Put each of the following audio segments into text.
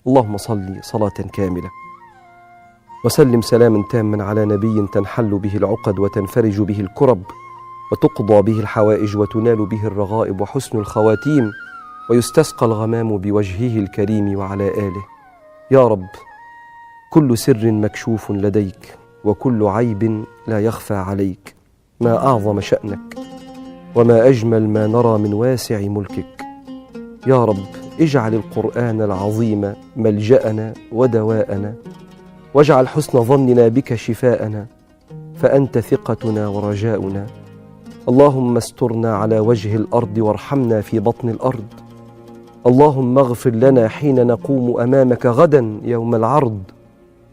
اللهم صل صلاة كاملة وسلم سلاما تاما على نبي تنحل به العقد وتنفرج به الكرب وتقضى به الحوائج وتنال به الرغائب وحسن الخواتيم ويستسقى الغمام بوجهه الكريم وعلى آله. يا رب، كل سر مكشوف لديك وكل عيب لا يخفى عليك. ما أعظم شأنك وما أجمل ما نرى من واسع ملكك. يا رب، اجعل القرآن العظيم ملجأنا ودواءنا، واجعل حسن ظننا بك شفاءنا، فأنت ثقتنا ورجاؤنا. اللهم استرنا على وجه الأرض وارحمنا في بطن الأرض. اللهم اغفر لنا حين نقوم أمامك غدا يوم العرض،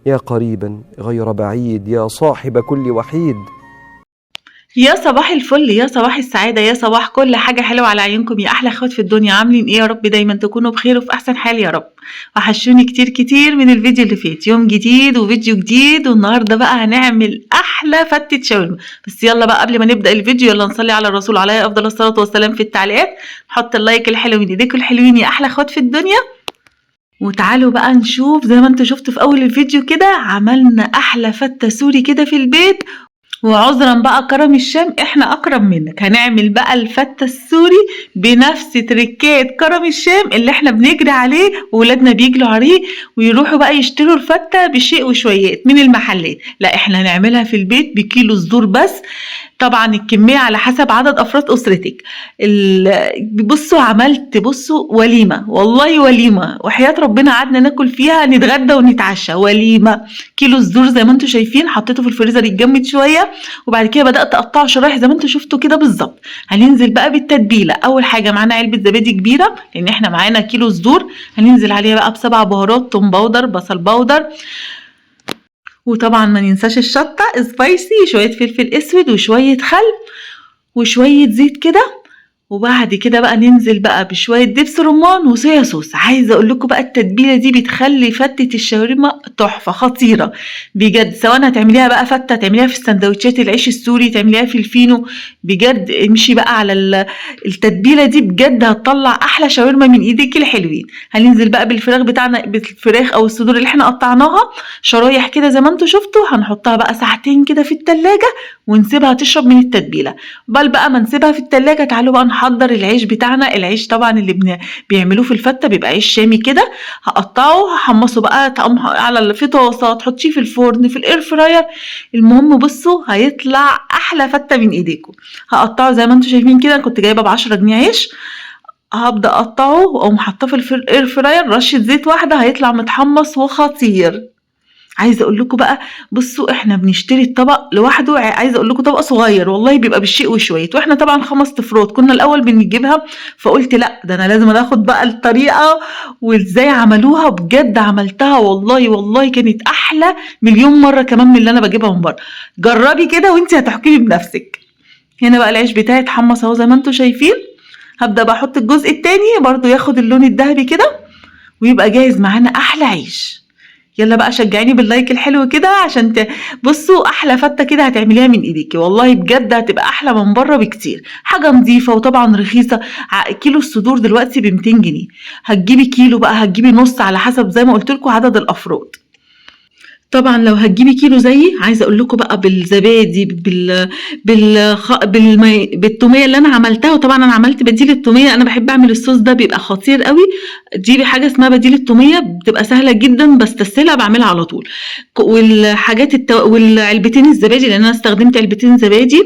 يا قريبا غير بعيد، يا صاحب كل وحيد. يا صباح الفل، يا صباح السعادة، يا صباح كل حاجة حلوة على عيونكم يا أحلى اخوات في الدنيا. عاملين إيه؟ يا رب دايما تكونوا بخير وفي أحسن حال يا رب. وحشوني كتير كتير من الفيديو اللي فات، يوم جديد وفيديو جديد، والنهاردة بقى هنعمل أحلى فتة شاورما. بس يلا بقى قبل ما نبدأ الفيديو يلا نصلي على الرسول عليه أفضل الصلاة والسلام. في التعليقات نحط ال like الحلو من إيديكم الحلوين يا أحلى اخوات في الدنيا. وتعالوا بقى نشوف زي ما انتوا شفتوا في أول الفيديو كده عملنا أحلى فتة سوري كده في البيت. وعذرا بقى كرم الشام، احنا اكرم منك، هنعمل بقى الفتة السوري بنفس تريكات كرم الشام اللي احنا بنجري عليه وولادنا بيجروا عليه ويروحوا بقى يشتروا الفتة بشيء وشويات من المحلات. لا، احنا هنعملها في البيت بكيلو صدور بس، طبعا الكمية على حسب عدد افراد اسرتك. بصوا عملت بصوا وليمة، والله وليمة وحياة ربنا قعدنا ناكل فيها نتغدى ونتعشى وليمة. كيلو صدور زي ما انتم شايفين حطيته في الفريزر يتجمد شوية، وبعد كده بدأت اقطعه شرايح زي ما انتم شفتوا كده بالظبط. هننزل بقى بالتتبيلة. اول حاجة معانا علبة زبادي كبيرة لان احنا معانا كيلو صدور، هننزل عليها بقى ب7 بهارات، توم powder، بصل powder، وطبعا ما ننساش الشطة spicy، شوية فلفل اسود وشوية خل وشوية زيت كده. وبعد كده بقى ننزل بقى بشوية دبس رمان وصويا صوص. عايزة اقول لكم بقى التتبيلة دي بتخلي فتة الشاورما تحفة خطيرة بجد، سواء هتعمليها بقى فتة، تعمليها في السندوتشات العيش السوري، تعمليها في الفينو، بجد امشي بقى على التتبيلة دي بجد هتطلع احلى شاورما من ايديك الحلوين. هننزل بقى بالفراخ بتاعنا، بالفراخ او الصدور اللي احنا قطعناها شرايح كده زي ما انتوا شفتوا، هنحطها بقى ساعتين كده في التلاجة ونسيبها تشرب من التتبيلة. بل بقى ما نسيبها في التلاجة تعالوا بقى نحضر العيش بتاعنا. العيش طبعا اللي بيعملوه في الفتة بيبقى عيش شامي كده، هقطعه هحمصه بقى على في طاسه، تحطيه في الفرن، في ال air fryer، المهم بصوا هيطلع احلى فتة من ايديكم. هقطعه زي ما انتم شايفين كده، كنت جايبه ب10 جنيه عيش، هبدا اقطعه واقوم حاطاه في ال air fryer، رشه زيت واحدة هيطلع متحمص وخطير. عايزه اقول لكم بقى بصوا احنا بنشتري الطبق لوحده، عايزه اقول لكم طبق صغير والله بيبقى بالشيء وشوية، واحنا طبعا 5 افراد كنا الاول بنجيبها، فقلت لا ده انا لازم اخد بقى الطريقة وازاي عملوها. بجد عملتها والله والله كانت احلى مليون مرة كمان من اللي انا بجيبها من بره. جربي كده وانت هتحكمي بنفسك. هنا بقى العيش بتاعي اتحمص اهو زي ما انتم شايفين. هبدا بقى احط الجزء التاني برضو ياخد اللون الذهبي كده ويبقى جاهز معانا احلى عيش. يلا بقى شجعيني بال like الحلو كده عشان بصوا احلى فته كده هتعمليها من ايديكي، والله بجد هتبقى احلى من بره بكتير. حاجة نظيفة وطبعا رخيصة. كيلو الصدور دلوقتي ب200 جنيه، هتجيبي كيلو بقى هتجيبي نص على حسب زي ما قلت لكم عدد الافراد. طبعا لو هتجيبي كيلو زيي عايزه اقول لكم بقى بالزبادي بالتوميه اللي انا عملتها، وطبعا انا عملت بديل التوميه، انا بحب اعمل الصوص ده بيبقى خطير قوي. دي حاجة اسمها بديل التوميه، بتبقى سهلة جدا بستسهلها بعملها على طول. والحاجات والعلبتين الزبادي لان انا استخدمت علبتين زبادي.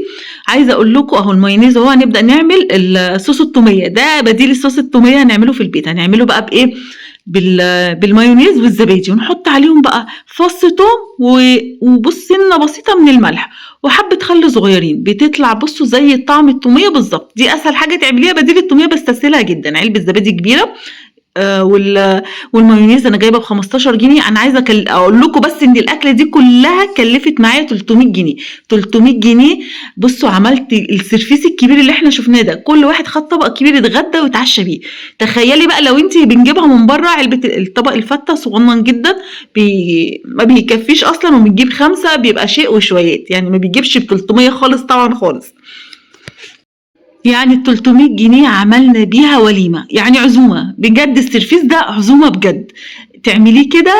عايزه اقول لكم اهو المايونيز اهو، هنبدا نعمل الصوص التوميه ده، بديل الصوص التوميه هنعمله في البيت. هنعمله بقى بايه؟ بالمايونيز والزبادي، ونحط عليهم بقى فص توم وبص سنة بسيطة من الملح وحبه خل صغيرين، بتطلع بصوا زي طعم التوميه بالظبط. دي اسهل حاجة تعمليها بديل التوميه، بستسهلها جدا. علبة زبادي كبيرة والمايونيز انا جايبه ب15 جنيه. انا عايزه اقول لكم بس ان الاكلة دي كلها كلفت معايا 300 جنيه. 300 جنيه بصوا عملت السرفيس الكبير اللي احنا شفناه ده، كل واحد خد طبق كبير اتغدى واتعشى بيه. تخيلي بقى لو انت بنجيبها من بره علبة الطبق الفته صغنن جدا ما بيكفيش اصلا، وبنجيب 5 بيبقى شيء وشويات، يعني ما بيجيبش ب 300 خالص طبعا خالص. يعني ال 300 جنيه عملنا بيها وليمة، يعني عزومة بجد. السرفيس ده عزومة بجد. تعمليه كده.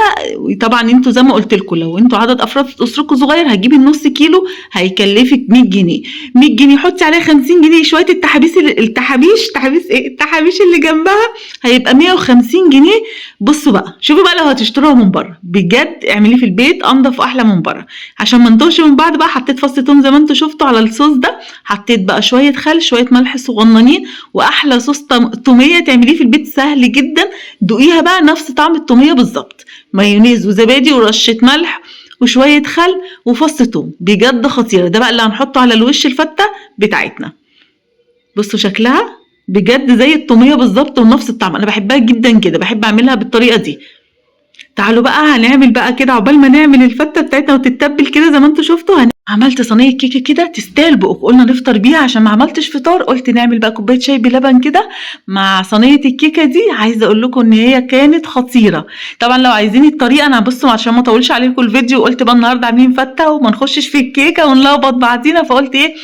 طبعا انتوا زي ما قلت لكم لو انتوا عدد افراد اسرتكم صغير هتجيبي النص كيلو هيكلفك 100 جنيه، 100 جنيه حطي عليها 50 جنيه شوية التحابيس، التحابيش، تحابيس ايه، التحابيش اللي جنبها، هيبقى 150 جنيه. بصوا بقى شوفوا بقى لو هتشتروها من بره، بجد اعمليه في البيت انضف واحلى من بره. عشان ما نتوهش من بعض بقى حطيت فص توم زي ما انتوا شفتوا على الصوص ده، حطيت بقى شوية خل شوية ملح صغننين، واحلى صوص توميه تعمليه في البيت سهل جدا. دوقيها بقى نفس طعم التوميه بالظبط، مايونيز وزبادي ورشه ملح وشوية خل وفص توم، بجد خطيرة. ده بقى اللي هنحطه على الوش الفته بتاعتنا. بصوا شكلها بجد زي التوميه بالظبط ونفس الطعم، انا بحبها جدا كده، بحب اعملها بالطريقة دي. تعالوا بقى هنعمل بقى كده عقبال ما نعمل الفته بتاعتنا وتتبل كده زي ما انتوا شفتوا. عملت صينية كيكة كده تستاهل بقك، قلنا نفطر بيها عشان ما عملتش فطار، قلت نعمل بقى كوباية شاي بلبن كده مع صينية الكيكه دي. عايزه اقول لكم ان هي كانت خطيرة. طبعا لو عايزين الطريقة انا بصوا عشان ما اطولش عليكم الفيديو، قلت بقى النهارده عاملين فته وما نخشش في الكيكه ونلخبط بعضينا، فقلت ايه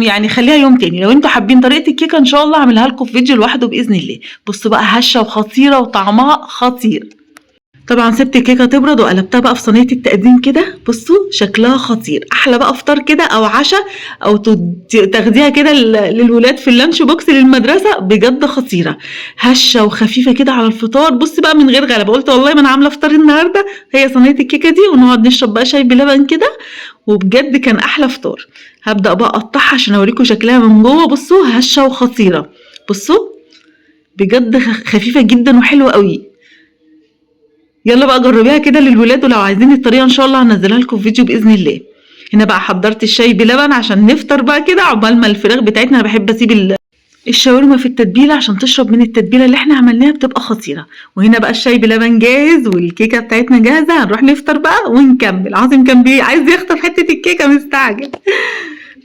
يعني خليها يوم تاني. لو انتوا حابين طريقه الكيكه ان شاء الله هعملها لكم في فيديو لوحده باذن الله. بصوا بقى هشه وخطيرة وطعمها خطير. طبعا سبت الكيكه تبرد وقلبتها بقى في صينية التقديم كده، بصوا شكلها خطير. احلى بقى فطار كده او عشاء، او تاخديها كده للولاد في ال lunch box للمدرسة، بجد خطيرة، هشه وخفيفة كده على الفطار. بصي بقى من غير غلبه، قلت والله ما انا عامله فطار النهارده، هي صينية الكيكه دي، ونقعد نشرب بقى شاي بلبن كده، وبجد كان احلى فطار. هبدا بقى اقطعها عشان اوريكم شكلها من جوه. بصوا هشه وخطيرة، بصوا بجد خفيفة جدا وحلوه قوي. يلا بقى جربيها كده للولاد، ولو عايزين الطريقة ان شاء الله هنزلها لكم في فيديو باذن الله. هنا بقى حضرت الشاي بلبن عشان نفطر بقى كده عقبال ما الفراخ بتاعتنا. انا بحب اسيب الشاورما في التتبيله عشان تشرب من التتبيله اللي احنا عملناها، بتبقى خطيرة. وهنا بقى الشاي بلبن جاهز والكيكه بتاعتنا جاهزة، هنروح نفطر بقى ونكمل. عاصم كان عايز يخطف حتة الكيكه مستعجل.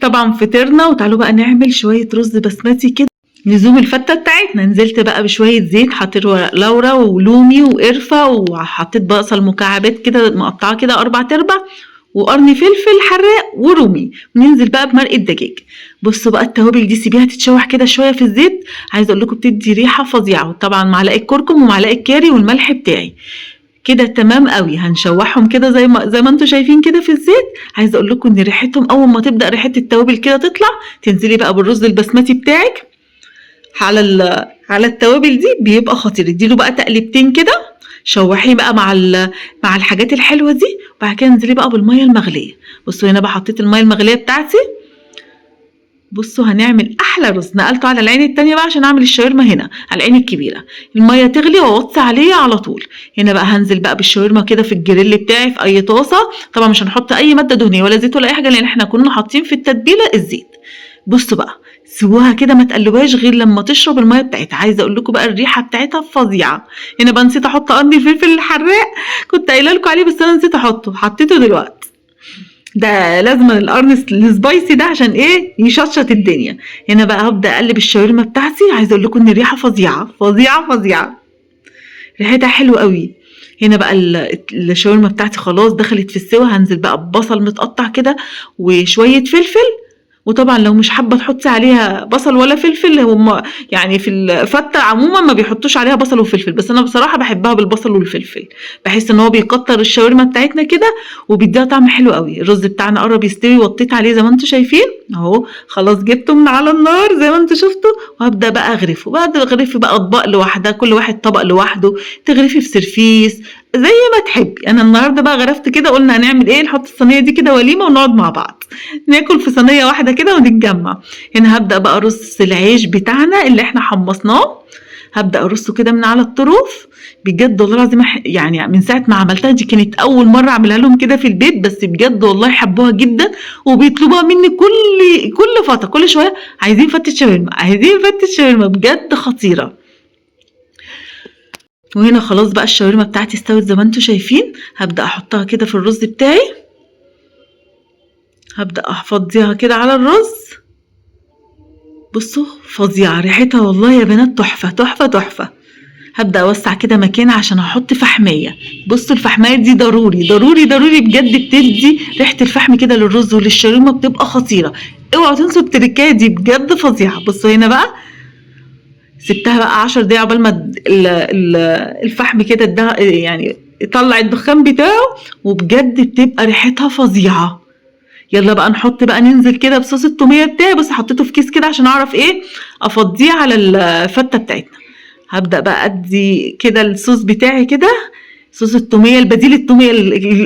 طبعا فطرنا، وتعالوا بقى نعمل شوية رز بسمتي كده لزوم الفته بتاعتنا. نزلت بقى بشوية زيت، حطيت ورق لورا ولومي وقرفه، وحطيت بصل مكعبات كده مقطعه كده 4/4، وقرن فلفل حراق ورومي، وننزل بقى بمرقه دجاج. بصوا بقى التوابل دي سيبيها تتشوح كده شوية في الزيت، عايزه اقول لكم بتدي ريحه فظيعة. وطبعا معلقه كركم ومعلقة كاري والملح بتاعي كده تمام قوي. هنشوحهم كده زي ما انتم شايفين كده في الزيت. عايزه اقول لكم ان ريحتهم اول ما تبدا ريحه التوابل كده تطلع، تنزلي بقى بالرز البسمتي بتاعك على التوابل دي، بيبقى خطير. اديله بقى تقلبتين كده، شوحيه بقى مع الحاجات الحلوة دي، وبعد كده انزلي بقى بالمية المغليه. بصوا هنا بقى حطيت المية المغليه بتاعتي. بصوا هنعمل احلى رز. نقلته على العين التانية بقى عشان اعمل الشاورما هنا على العين الكبيرة. المية تغلي واوطي عليها على طول. هنا بقى هنزل بقى بالشاورما كده في الجريل بتاعي في اي طاسه. طبعا مش هنحط اي مادة دهنية ولا زيت ولا اي حاجة، لان احنا كنا حاطين في التتبيله الزيت. بصوا بقى سيبوها كده ما تقلبوهاش غير لما تشرب المية بتاعتها. عايزه اقول لكم بقى الريحة بتاعتها فظيعة. هنا بقى نسيت احط قرن الفلفل الحراق، كنت قايله لكم عليه بس انا نسيت احطه، حطيته دلوقتي. ده لازم القرن ال spicy ده عشان ايه، يشطشط الدنيا. هنا بقى هبدا اقلب الشاورما بتاعتي. عايزه اقول لكم ان الريحة فظيعة فظيعة فظيعة، ريحتها حلوة قوي. هنا بقى الشاورما بتاعتي خلاص دخلت في السوا. هنزل بقى ببصل متقطع كده وشوية فلفل، وطبعا لو مش حابة تحطي عليها بصل ولا فلفل، هم يعني في الفته عموما ما بيحطوش عليها بصل وفلفل، بس انا بصراحة بحبها بالبصل والفلفل، بحس ان هو بيكتر الشاورما بتاعتنا كده وبيديها طعم حلو قوي. الرز بتاعنا قرب يستوي، وطيت عليه زي ما انتم شايفين اهو، خلاص جبته من على النار زي ما انتم شفتوا. وهبدا بقى اغرفه. بعد اغرفي بقى اطباق لوحدها، كل واحد طبق لوحده، تغرفي في سرفيس زي ما تحبي. انا النهارده بقى غرفت كده، قلنا هنعمل ايه، نحط الصينية دي كده وليمة ونقعد مع بعض ناكل في صينية واحدة كده ونتجمع. هنا هبدا بقى ارص العيش بتاعنا اللي احنا حمصناه، هبدا ارصه كده من على الطروف. بجد والله العظيم يعني من ساعة ما عملتها دي كانت اول مرة اعملها لهم كده في البيت، بس بجد والله حبوها جدا وبيطلبوها مني كل فترة، كل شوية عايزين فتة شاورما، عايزين فتة شاورما، بجد خطيرة. وهنا خلاص بقى الشاورما بتاعتي استوت زي ما انتم شايفين. هبدا احطها كده في الرز بتاعي، هبدا افضيها كده على الرز. بصوا فظيعة ريحتها والله يا بنات، تحفة تحفة تحفة. هبدا اوسع كده مكان عشان احط فحميه. بصوا الفحميه دي ضروري ضروري ضروري بجد، بتدي ريحه الفحم كده للرز وللشاورما، بتبقى خطيرة. اوعوا تنسوا التركايه دي بجد فظيعة. بصوا هنا بقى سبتها بقى 10 دقايق عقبال ما الفحم كده يعني طلع الدخان بتاعه، وبجد بتبقى ريحتها فظيعة. يلا بقى نحط بقى، ننزل كده بصوص التوميه بتاعي، بس حطيته في كيس كده عشان اعرف ايه افضيه على الفته بتاعتنا. هبدا بقى ادي كده الصوص بتاعي كده، صوص التوميه البديل، التوميه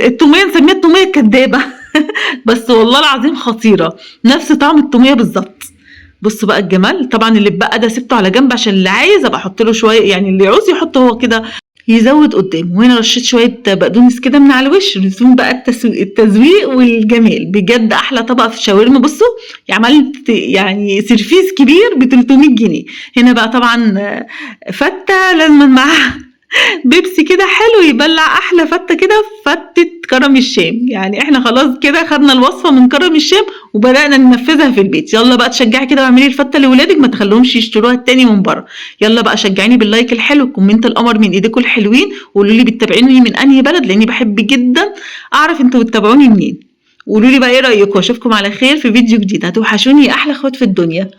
التوميه نسميها التوميه الكدابه بس والله العظيم خطيرة، نفس طعم التوميه بالظبط. بصوا بقى الجمال. طبعا اللي اتبقى ده سبته على جنب عشان اللي عايز ابقى احط له شوية، يعني اللي يعوز يحط هو كده يزود قدامه. وهنا رشيت شوية بقدونس كده من على الوش، لزوم بقى التزويق والجمال. بجد احلى طبق في الشاورما. بصوا عملت يعني سيرفيس كبير ب 300 جنيه. هنا بقى طبعا فته لازم معاها بيبسي كده حلو يبلع احلى فته كده، فته كرم الشام. يعني احنا خلاص كده خدنا الوصفة من كرم الشام وبدانا ننفذها في البيت. يلا بقى تشجعي كده واعملي الفته لاولادك، ما تخليهمش يشتروها التاني من بره. يلا بقى شجعيني بال like الحلو، ال comment القمر من ايديكم الحلوين، وقولوا لي بتتابعيني من انهي بلد، لاني بحب جدا اعرف انتوا بتتابعوني منين. قولوا لي بقى ايه رايكم، واشوفكم على خير في فيديو جديد. هتوحشوني يا احلى اخوات في الدنيا.